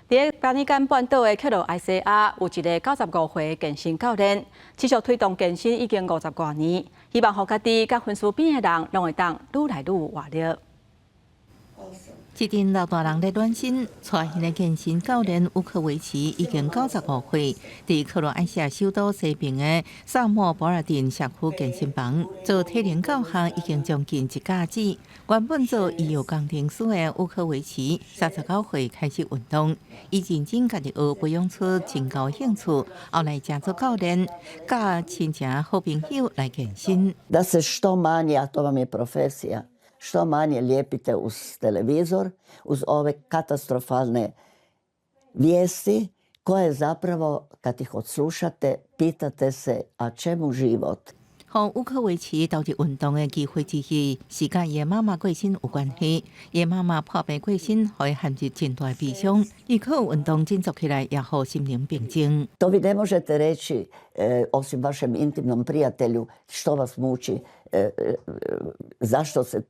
佇巴爾幹半島的克羅埃西亞，有一个95歲健身教練，持續推動健身已經五十外年，希望予家己佮分區邊的人，攏會當愈來愈有活力。這陣老大人咧暖身，帶彼个健身教練烏克維奇已經95歲，佇克羅埃西亞首都西邊的薩莫博爾鎮社區健身房做體能教學已經將近一甲子。原本做醫藥工程師的烏克維奇，39歲開始運動，伊認真家己學，培養出真高興趣，後來成做教練，佮親情好朋友來健身。 Da se što manje, a to vam je profesija, što manje lijepite uz televizor, uz ove katastrofalne vijesti koje zapravo kad ih odslušate pitate se a čemu život? 予烏克維奇投入運動的機會之一，是佮伊的媽媽過身有關係。伊的媽媽破病過身，予伊陷入真大悲傷。伊靠運動振作起來，也予心靈平靜。 To vi ne možete reći osim vašem intimnom prijatelju što vas muči,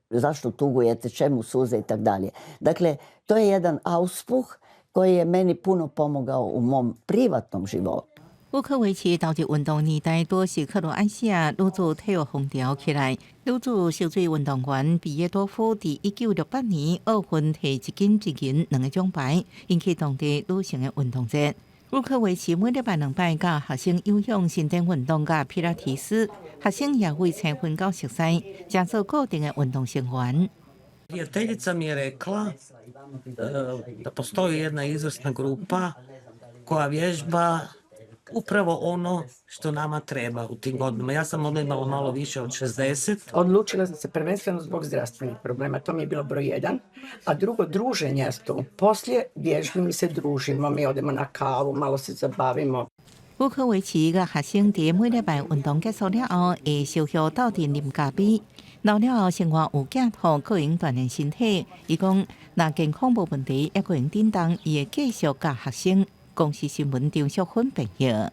zašto tugujete, čemu suze i tak dalje. Dakle, to je jedan auspuh koji je meni puno pomogao u mom privatnom životu. 烏克維奇投入運動年代，拄是克羅埃西亞女子體育風潮起來。女子泅水運動員比耶多夫佇1968年奧運提一金一銀兩個獎牌，引起當地女性的運動熱。烏克維奇每禮拜兩擺教學生有氧伸展運動佮皮拉提斯，學生也為青雲到熟似，成做固定的運動成員。 Prijateljica mi je rekla da postoji jedna izvrsna grupa koja vježba upravo ono što nama treba u tim godinama. Ja sam onda imala malo više od 60. Odlučila sam se prvenstveno zbog zdravstvenih problema, to mi je bilo broj jedan. A drugo, druženja tu. Poslije vježbi mi se družimo, mi odemo na kavu, malo se zabavimo. 烏克維奇佮學生佇每禮拜運動結束了後，會相約鬥陣啉咖啡。老了後生活有寄託，閣會用鍛鍊身體。伊講，若健康無問題，猶閣會用振動，伊會繼續教學生。公視新聞張淑芬編譯。